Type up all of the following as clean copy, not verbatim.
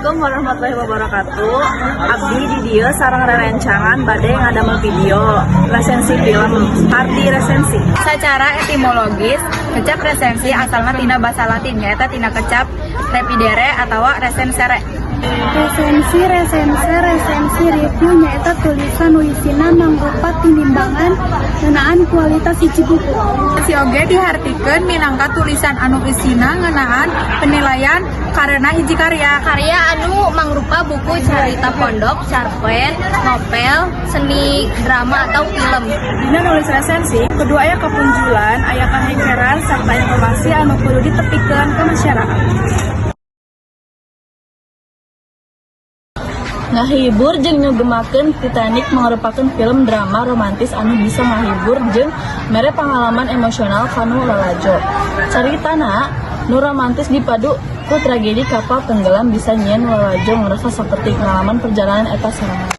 Assalamualaikum warahmatullahi wabarakatuh. Abdi di dieu sareng rerencangan bade ngadamel video resensi film, arti resensi. Secara etimologis, kecap resensi asalna tina bahasa Latin, nyaeta tina kecap revidere atawa recensere. Resensi, resense, resensi, review nyaeta tulisan nu isina mangrupa tinimbangan ngeunaan kualitas hiji buku. Resensi oge dihartikeun minangka tulisan anu isina ngeunaan penilaian karena hiji karya. Karya anu mangrupa buku carita pondok, cerpen, novel, seni drama atau film. Dina nulis resensi, kudu aya kapunjulan, aya kahengkeran serta informasi anu kudu ditepikeun ke masyarakat. Ngahibur jeung nyugemakeun. Titanic mangrupakeun film drama romantis anu bisa ngahibur jeung mere pangalaman emosional kanu lalajo. Caritana nu romantis dipadu ku tragedi kapal tenggelam bisa nyieun lalajo ngarasa saperti ngalaman perjalanan eta sorangan.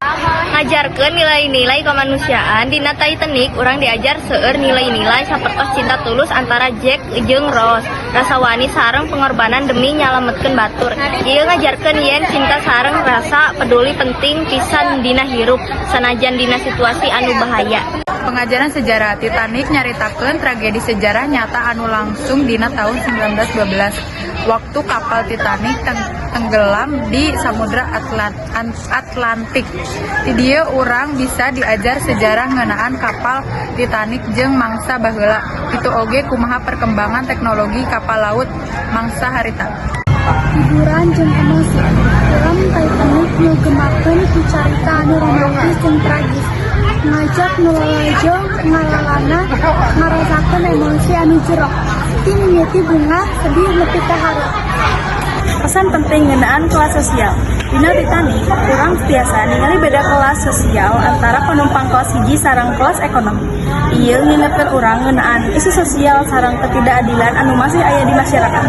Ngajarkeun nilai-nilai kemanusiaan. Dina Titanic urang diajar seueur nilai-nilai sapertos cinta tulus antara Jack jeung Rose, rasa wani sareng pengorbanan demi nyalametkeun batur. Ieu ngajarkeun yen cinta sareng rasa peduli penting pisan dina hirup, sanajan dina situasi anu bahaya. Pengajaran sejarah. Titanic nyaritakeun tragedi sejarah nyata anu langsung dina tahun 1912 waktu kapal Titanic tenggelam di Samudra Atlantik. Di dieu urang bisa diajar sejarah ngeunaan kapal Titanic jeung mangsa baheula. Itu oge kumaha perkembangan teknologi kapal laut mangsa harita. Hiburan jeung emosi. Film Titanic nyugemakeun ku carita anu romantis jeung tragis. Ngajak nu lalajo ngalalana ngarasakeun emosi anu jero. Ti mimiti bungah, sedih nepi ka haru. Pesan penting ngeunaan kelas sosial. Dina Titanic, urang tiasa ningali beda kelas sosial antara penumpang kelas hiji sareng kelas ekonomi. Ieu ngingetkeun urang ngeunaan isu sosial sareng ketidakadilan anu masih aya di masyarakat.